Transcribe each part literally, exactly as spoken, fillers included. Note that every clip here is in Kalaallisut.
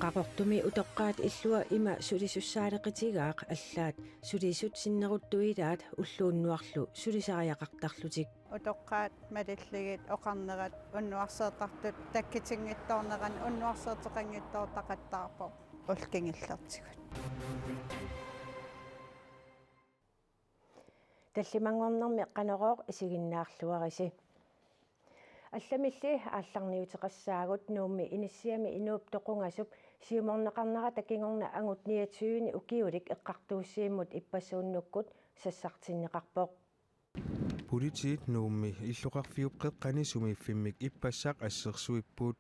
Qaqortumi utoqqaat illua ima sulisussaaleqitigaaq allaat sulisut sinneruttut ilaat ulloq unnuarlu sulisariaqartarlutik. Utoqqaat malillugit oqarnerat unnuarseertartut takkutinngitsoornerani unnuarseerteqanngitsoortaqattaarpoq ullut kingullertigut. Tallimanngornermi Qanorooq isiginnaarluarisi. Allamilli aallarniuteqassaagut Nuummi inissiami inuup toqungasup siumorneqarnerata kingorna angut niogtyve-ni ukiulik eqqartuussivimmut ippassuunnukkut sassartinneqarpoq. Politiit Nuummi illoqarfiup qeqqani sumiiffimmik ippassaq assersuipput.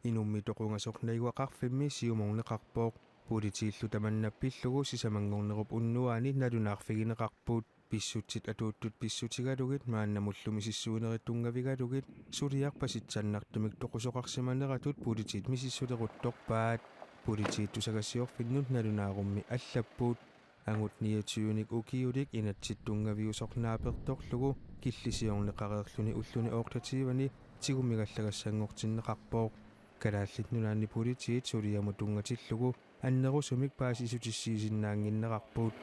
Inummi toqungasoq najugaqarfimmi siumorneqarpoq. Politiillu tamanna pillugu sisamanngornerup unnuaani nalunaarfigineqarput. Pissutsit atuuttut pissutigalugit maannamullu misissuinerit tunngavigalugit suliaq pasitsannartumik toqusoqarsimaneratut politiit misissuleruttorpaat. Politiit tusagassiorfinnut nalunaarummi allapput. Angut niogtyve-nik ukiulik inatsit tunngaviusoq naapertorlugu killisiorneqareerluni ulluni otteogtyve-ni tigummigallagassanngortinneqarpoq. Kalaallit Nunaanni Politiit suliamut tunngatillugu annerusumik paasissutissiisinnaannginnerarput.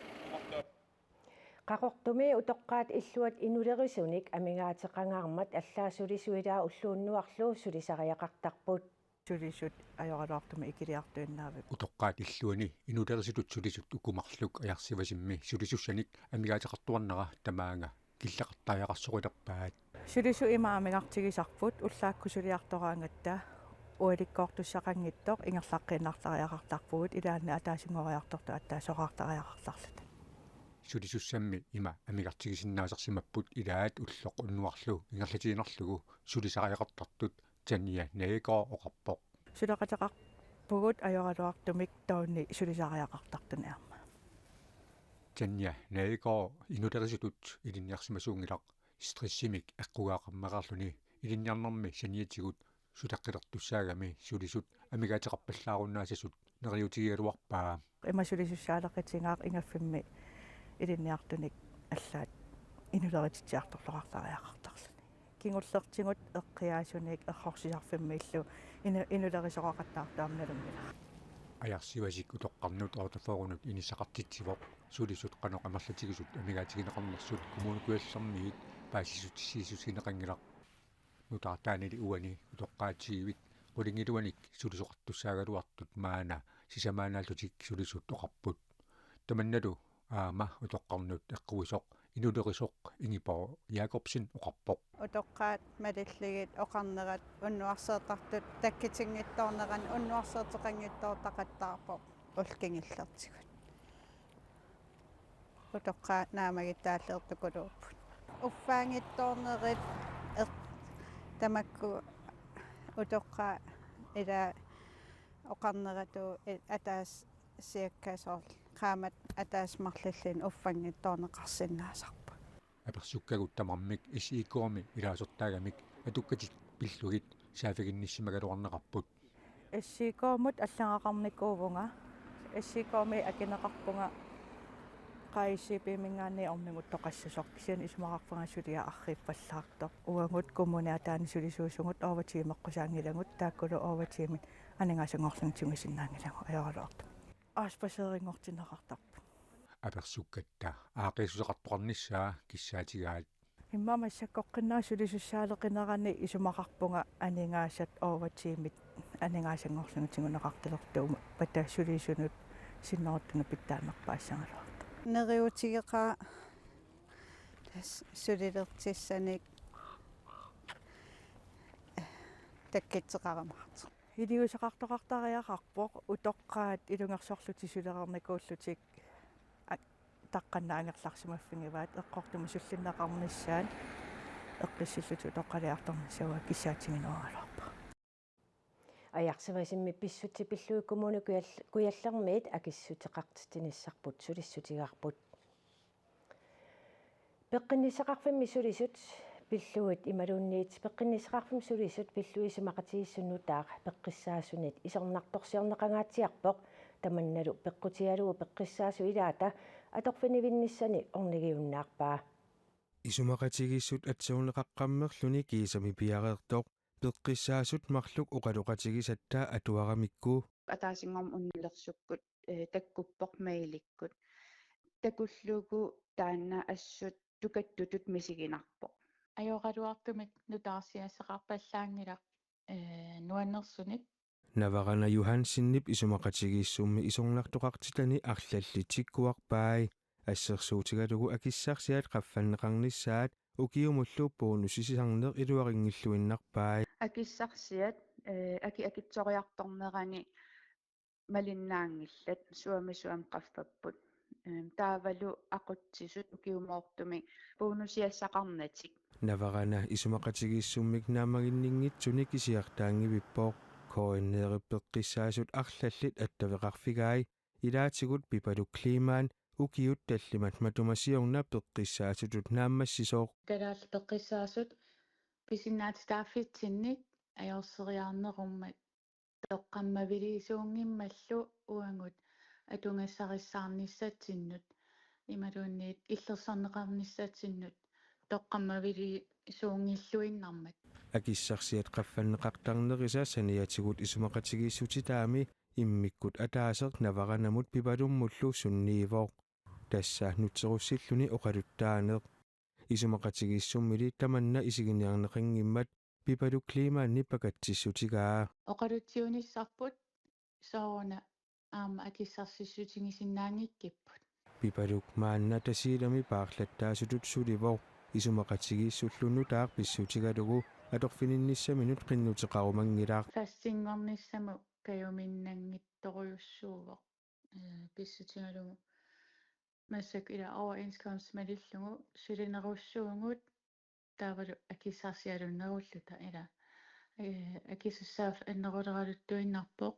Qaqortumi utoqqaat illuat inulerisunik amigaateqangaarmat allaat sulisut ilaat ulloq unnuarlu sulisariaqartarput. Sulisut ajoraluartumik ikiliartuinnavipput. Utoqqaat illuini inulerisutut sulisut uku marluk Ajarsivasimmi sulisussanik amigaateqartuarnera tamaanga killeqartariaqarsorilerpaat. Sulisut ima amigartigisarput ullaakkut suliartoraangatta ualikkoortussaqanngitsoq ingerlaqqiinnartariaqartarpugut ilaanni ataasinngoriartortut attaasoraartariaqartarluta. Sulisussammi ima amigartigisinnaasarsimapput ilaat ulloq unnuarlu ingerlatiinnarlugu sulisariaqartartut Tanja Nagegård oqarpoq. Suleqateqarpugut ajoraluartumik toonni sulisariaqartartuni aamma. Tanja Nagegård inulerisutut ilinniarsimasuunngilaq stressimik eqqugaaqammeqarluni ilinniarnermi saniatigut suleqqilertussaagami sulisut amigaateqarpallaarunnaasasut neriuutigigaluarpaa. Ima sulisussaaleqitigaaq ingaffimmi ilinniartunik allaat inulerititsiartorluartariaqartarluni. Kingullertigut eqqiaasunik errorsisarfimmiillu inu-, inulerisoroqattaartuarmi nalunngilaq. Ajarsivasik utoqqarnut otteogfyrrenut inissaqartitsivoq sulisut qanoq amerlatigisut amigaatigineqarnersut Kommune Kujallermiit paasissutissiissussineqanngilaq. Nutaartaanili uani utoqqaat tyvit qulingiluanik sulisoqartussaagaluartut maanna sisamaannaallutik sulisut oqarput. Tamannalu aamma utoqqarnut eqquisoq inulerisoq Ingeborg Jakobsen oqarpoq. Utoqqaat malillugit oqarnerat unnuarseertartut takkutinngitsoornerani unnuarseerteqanngitsoortaqattaarpoq ullut kingullertigut. Utoqqaat naammagittaalliortukuluupput. Uffaanngitsoornerit eq-, tamakku utoqqaat ila oqarneratut i-, ataasiakkaat soorlu qaammat ataaseq marluullugu uffaanngitsoorneqarsinnaasarput. Apersukkagut tamarmik S I K-mi ilaasortaagamik atukkatit pillugit saaffiginnissimagaluarneqarput. S I K-mut allagaqarnikuuvunga, S I K-mi akineqarpunga Q S C P-minngaanniit orniguttoqassasoq, kisianni isumaqarpunga suliaq arriippallaartoq. Uagut kommuni ataani sulisuusugut overtimeqqusaanngilagut, taakkulu overtimit aningaasanngorlugit tigusinnaanngilagut ajoraluartumik. Aaspaseerinngortinneqartarput. Apersukkatta aaqqiissuseqartoqarnissaa kissaatigaat. Immaqa massakkorpiaq sulisussaaleqinerani isumaqarpunga aningaasat overtimit aningaasanngorlugit tiguneqartalertugut, pata sulisunut sinneruttunut pitsaanerpaassagaluartoq. Neriuutigeqaara tassa sulilertussanik takkuttoqarumaartoq. Iliuuseqartoqartariaqarpoq utoqqaat ilungersorlutik sulereernikuullutik a-, taqqannaq angerlarsimaffigivaat eqqortumik sullinneqarnissaat eqqissillutik utoqqaliartornissaat kissaatigineqaraluarpara. Ajarsivasimmi pissutsit pillugit Kommune Kujal-, Kujallermiit akissuteqartitsinissarput sulissutigaarput. Peqqinnissaqarfimmi sulisut pillugit imaluunniit peqqinnissaqarfimmi sulisut pillugit isumaqatigiissut nutaaq peqqissaasunit isornartorsiorneqangaatsiarpoq, tamannalu peqqutigalugu peqqissaasut ilaata atorfinivinnissani ornigiunnaarpaa. Isumaqatigiissut atserneqaqqammerluni kiisami piareertoq peqqissaasut marluk oqaloqatigisatta atuaramikku. Ataasinngormat unnulersukkut, eh, takkuppoq mailikkut. Takullugu taanna assut tukattutut misiginarpoq. Ajoraluartumik nutaarsiassaqarpallaanngilaq, eh, nuannersunik. Navarana Johansenip isumaqatigiissummi isornartoqartitani arlallit tikkuarpai. Assersuutigalugu akissarsiat qaffanneqarnissaat ukiumullu bonusisisarneq iluarinngilluinnarpai. Akissarsiat, eh, aki akitsoriartornerani malinnaanngillat, suami suami qaffapput. Ehm, taavalu aqutsisut ukiumoortumik bonusiassaqarnatik. Navarana isumaqatigiissummik naammaginninngitsuni kisiartaanngivippoq. K N R-ip peqqissaasut arlallit attaveqarfigai, ilaatigut Pipaluk Kleemann ukiut tallimat matuma siorna peqqissaasutut naammassisoq. Kalaallit peqqissaasut pisinnaatitaaffitsinnit ajorseriarnerummat toqqammaviliisuunngimmallu uagut atugassarissaarnissatsinnut imaluunniit illersorneqarnissatsinnut toqqammaviliisuunngilluinnarmat. Akissarsiat qaffanneqartarnerisa saniatigut isumaqatigiissutitaami immikkut ataaseq Navaranamut Pipalummullu sunniivoq. Tassa nutserussilluni oqaluttaaneq. Isumaqatigiissummili tamanna isiginiarneqanngimmat Pipaluk Kleemannip pakatsissutigaa. Oqalutsiunissarput sooruna aamma akissarsissutigisinnaanngikkipput. Pipaluk maanna Tasiilami paarlattaasutut sulivoq, isumaqatigiissullu nutaaq pissutigalugu atorfininnissaminut qinnuteqarumanngilaq. Fastinngornissamut kajuminnanngitsorujussuuvoq, eh, pissutigalugu. Massakkut ila overenskomst malillugu sulinerussuugut taavalu akissarsialunnerulluta ila, eh, akisussaaffigineruleraluttuinnarpoq.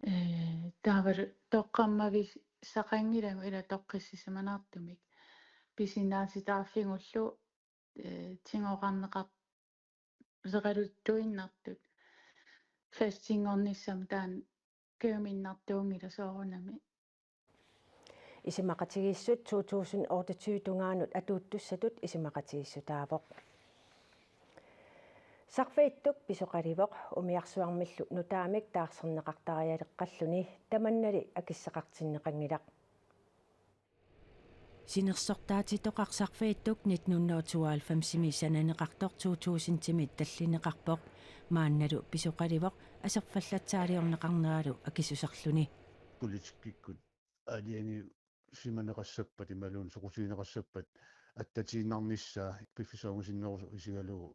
Eh, taavalu toqqammavissaqanngilagut ila toqqissisimanartumik. Pisinnaatitaaffigullu, eh, tigoqarneqar-, -leraluttuinnartut. Fastinngornissamut taanna kajuminnartuunngilaq soorunami. Isumaqatigiissut to tusind otteogtyve tungaanut atuuttussatut isumaqatigiissutaavoq. Sarfaqarfik pisoqalivoq umiarsuarmillu nutaamik taarserneqartariaqarluni, tamannali akissaqartinneqanngilaq. Sinersortaatitoqaq Sarfaqarfik nitten hundrede og tooghalvfemsimi sananeqartoq to tusindimi tallineqarpoq. Maannalu pisoqalivoq aserfallatsaaliorneqarneralu akisusarluni. Politikkikkut aalajangiussimaneqassappat imaluunniit soqutigineqassappat attatiinnarnissaa piffissaq ungasinnerusoq isigalugu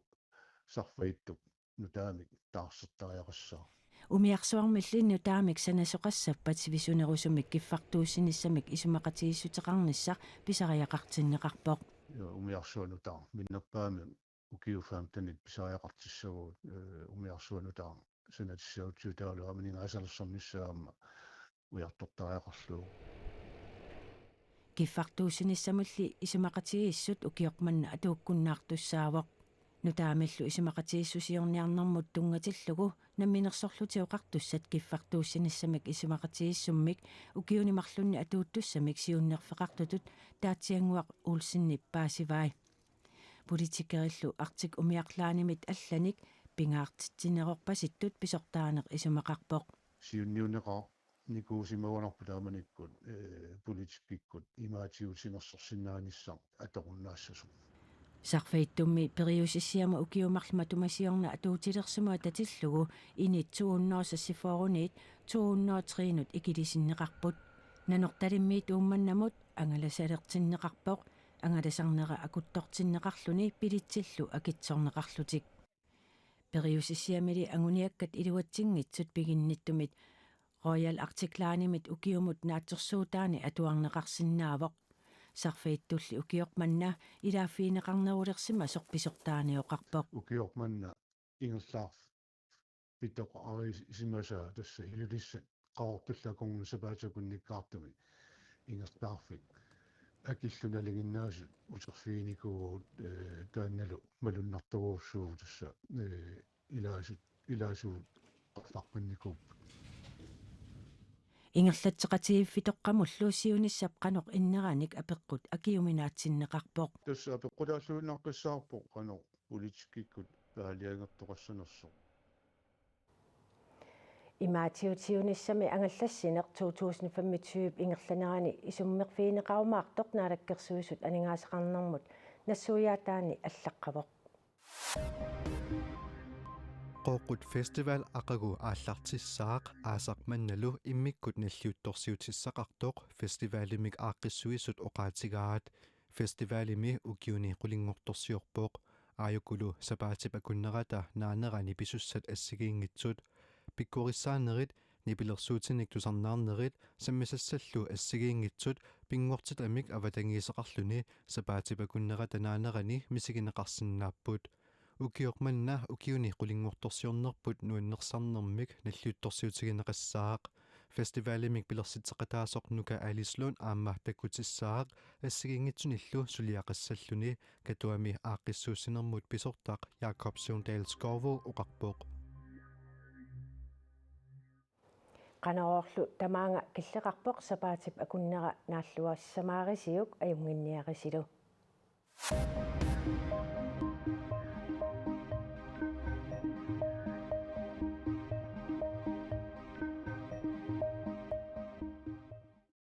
Sarfaqarfik nutaamik taarsertariaqassaaq. Umiarsuarmilli nutaamik sanasoqassappat sivisunerusumik kiffartuussinissamik isumaqatigiissuteqarnissaq pisariaqartinneqarpoq. Ja, umiarsuaq nutaaq minnerpaamik ukiut femtenit pisariaqartissavagut, eh, umiarsuaq nutaaq sanatissagutsigit taavalu aamma aningaasalersornissaa aamma ujartortariaqarlugu. Kiffartuussinissamulli isumaqatigiissut ukioq manna atuukkunnaartussaavoq. Nutaamillu isumaqatigiissusiorniarnermut tunngatillugu Namminersorlutik Oqartussat kiffartuussinissamik isumaqatigiissummik ukiuni marlunni atuuttussamik siunnerfeqartutut Taatsiannguaq Olsenip paasivai. Politikerillu Arctic umiarlaanimit allanik pingaartitsinerorpasittut pisortaaneq isumaqarpoq. Siunniunneqarnikuusimagunarpoq taamanikkut, eh, politikkikkut imaatigut sinersorsinnaanissaq atorunnaassasoq. Sarfaqarfimmi periusissiama ukiut marluk matuma siorna atuutilersumut atatillugu init to hundrede og seksogfyrre-niit to hundrede og tre-nut ikilisinneqarput. Nanortalimmiit Uummannamut angalasalertinneqarpoq, angalasarnera akuttortinneqarluni billetsillu akitsorneqarlutik. Periusissiamili anguniakkat iluatsinngitsut piginnittumit Royal Arctic Line-imit ukiumut naatsorsuutaani atuarneqarsinnaavoq. Sarfaqarfilli ukioq manna ilaaffigineqarnerulersimasoq pisortaanioqarpoq. Ukioq manna ingerlaarfik pitoqarisimasaa tassa Ilulissat Qaqortullu akornanni sapaatip akunnikkaartumi ingerlaarfik akillu nalinginnaasut uterfiginikuuvugut, eh, taannalu malunnartorujussuuvoq tassa, eh, ilaasut, ilaasugut qallarpinnikuupput. Ingerlatseqatigiiffitoqqamullu siunissap qanoq inneranik apeqqut akiuminaatsinneqarpoq. Tassa apeqqutaalluinnartussaavoq qanoq politikkikkut aalajangertoqassanersoq. Imaatiutiunissami angallassineq to tusind femogtyve ingerlanerani isummerfigineqarumaartoq Naalakkersuisut aningaasaqarnermut nassuiaataani allaqqavoq. Qooqqut Festival aqagu aallartissaaq aasaq mannalu immikkut nalliuttorsiutissaqartoq festivalimik aaqqissuisut oqaatigaat. Festivalimi ukiuni qulinngortorsiorpoq. Aajukulu sapaatip akunnerata naanerani pisussat assigiinngitsut, pikkorissaanerit, nipilersuutinik tusarnaarnerit sammisassallu assigiinngitsut pinngortitamik avatangiiseqarluni sapaatip akunnerata naanerani misigineqarsinnaapput. Ukioq manna ukiuni qulinngortorsiornerput nuannersarnermik nalliuttorsiutigineqassaaq. Festivalimik pilersitseqataasoq Nuka Alice Lund aamma takkutissaaq assigiinngitsunillu suliaqassalluni Katuami aaqqissuussinermut pisortaq Jakob Sundal Skovbo oqarpoq. Qanoorlu tamaanga killeqarpoq, sapaatip akunnera naalluassamaarisiuk ajunnginniarisilu.